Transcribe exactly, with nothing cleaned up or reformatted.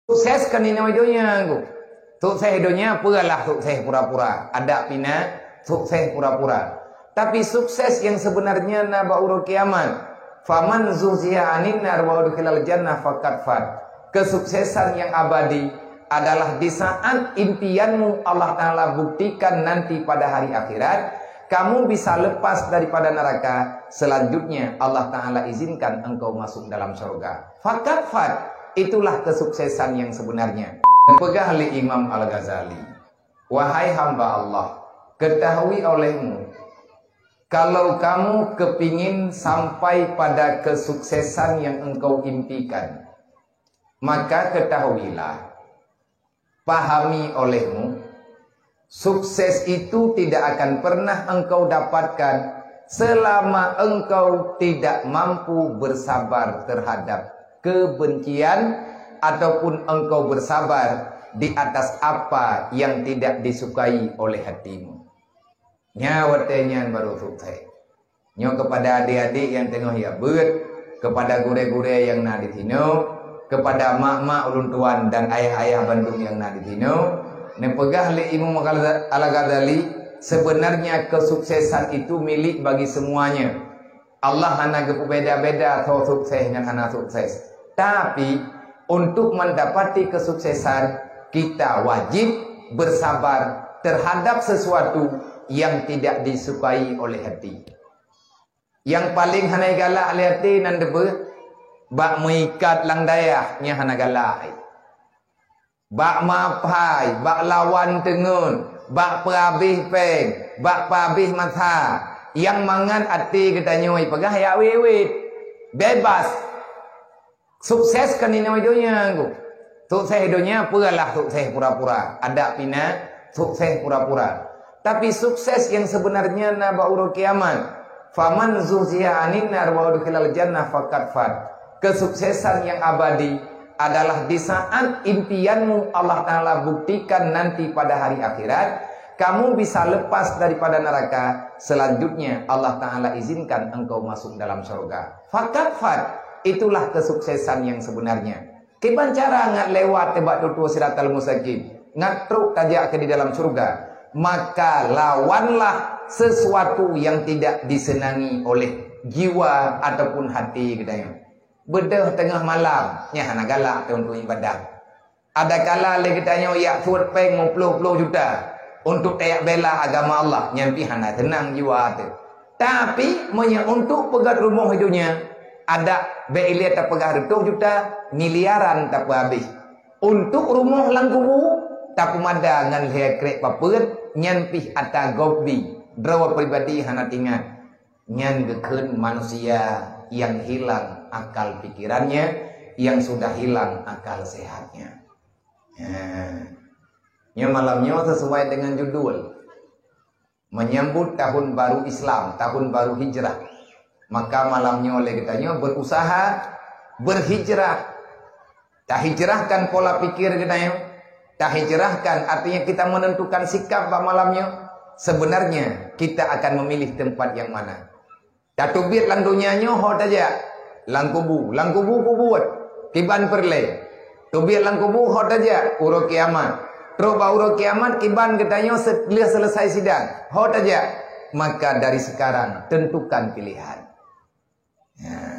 Sukses kan inoe donya, Teungku. Sukses donya, peue lah sukses pura-pura. Adak pih na sukses pura-pura. Tapi sukses nyang sebenarnya na bak uroe kiamat. Faman zuhziha 'anin nar wa udkhilal jannah faqad faz. Kesuksesan yang abadi adalah di saat impianmu Allah Ta'ala buktikan nanti pada hari akhirat, kamu bisa lepas daripada neraka, selanjutnya Allah Ta'ala izinkan engkau masuk dalam surga. Faqad faz, itulah kesuksesan yang sebenarnya. Peugah lé Imam Al-Ghazali, "Wahai hamba Allah, ketahui olehmu, kalau kamu kepingin sampai pada kesuksesan yang engkau impikan, maka ketahuilah, pahami olehmu, sukses itu tidak akan pernah engkau dapatkan selama engkau tidak mampu bersabar terhadap kebencian ataupun engkau bersabar di atas apa yang tidak disukai oleh hatimu." Nyan watée nyan baru sukses. Nyoe kepada adik-adik nyang teungoh jak beuet, kepada gurée-gurée nyang na di sinoe, kepada mak-mak ulôn tuan dan ayah-ayah bandum nyang na di sinoe, neupeugah lé Imam Al-Ghaza-, Al-Ghazali, sebenarnya kesuksesan itu milik bagi semuanya. Allah hana geupeubeda-beda soe sukses ngon hana sukses. Tapi, untuk mendapati kesuksesan, kita wajib bersabar terhadap sesuatu yang tidak disukai oleh hati. Nyang paleng hana galak lé até nan deubeue, bak meuikat lam dayah nyang hana galak. Bak mapai, bak lawan teungeut, bak peuabéh péng, bak peuabéh masa, nyang mangat até geutanyoe peugah jak wét-wét. Bebas. Sukses kan inoe donya, Teungku. Sukses donya, peue lah sukses pura-pura. Adak pih na sukses pura-pura. Tapi sukses nyang sebenarnya na bak uroe kiamat. Faman zuhziha 'anin nar wa udkhilal jannah faqad faz. Kesuksesan yang abadi adalah di saat impianmu Allah Ta'ala buktikan nanti pada hari akhirat, kamu bisa lepas daripada neraka, selanjutnya Allah Ta'ala izinkan engkau masuk dalam surga. Faqad faz, itulah kesuksesan yang sebenarnya. Kiban cara ngat lewat bak tutoe siratal mustaqim, ngat trok tajak keu di dalam syurga, maka lawanlah sesuatu yang tidak disenangi oleh jiwa ataupun hati geutanyoe. Beudôh teungoh malam, nyan hana galak teu untuk ibadah. Adakala lé geutanyoe jak suet péng meuplôh-plôh juta untuk tajak bela agama Allah, nyan pih hana seunang jiwa teu. Tapi, meunyoe untuk peugét rumoh di donya, adak bék ilée tapeugah reutôh juta, miliaran tapeuhabéh. Untuk rumoh lam kubu, tapeumada ngon lhée krek papeuen, nyan pih atra gob bi, droe pribadi hana teuingat. Nyan geukheun manusia yang hilang akal pikirannya, yang sudah hilang akal sehatnya. Nah, nyoe malam nyoe sesuai dengan judul. Menyambut tahun baru Islam, tahun baru hijrah. Maka malam nyoe lé geutanyoe berusaha berhijrah. Tahijrahkan pola pikir geutanyoe. Tahijrahkan, artinya kita menentukan sikap bak malam nyoe. Sebenarnya, kita akan memilih tempat yang mana. Tateubiet lam donya nyoe ho tajak? Lam kubu. Lam kubu peue buet? Kiban peureulée. Teubiet lam kubu ho tajak? Uroe kiamat. Trok bak uroe kiamat kiban geutanyoe se-, lheueh selesai sidang? Ho tajak? Maka dari sekarang tentukan pilihan. Ya.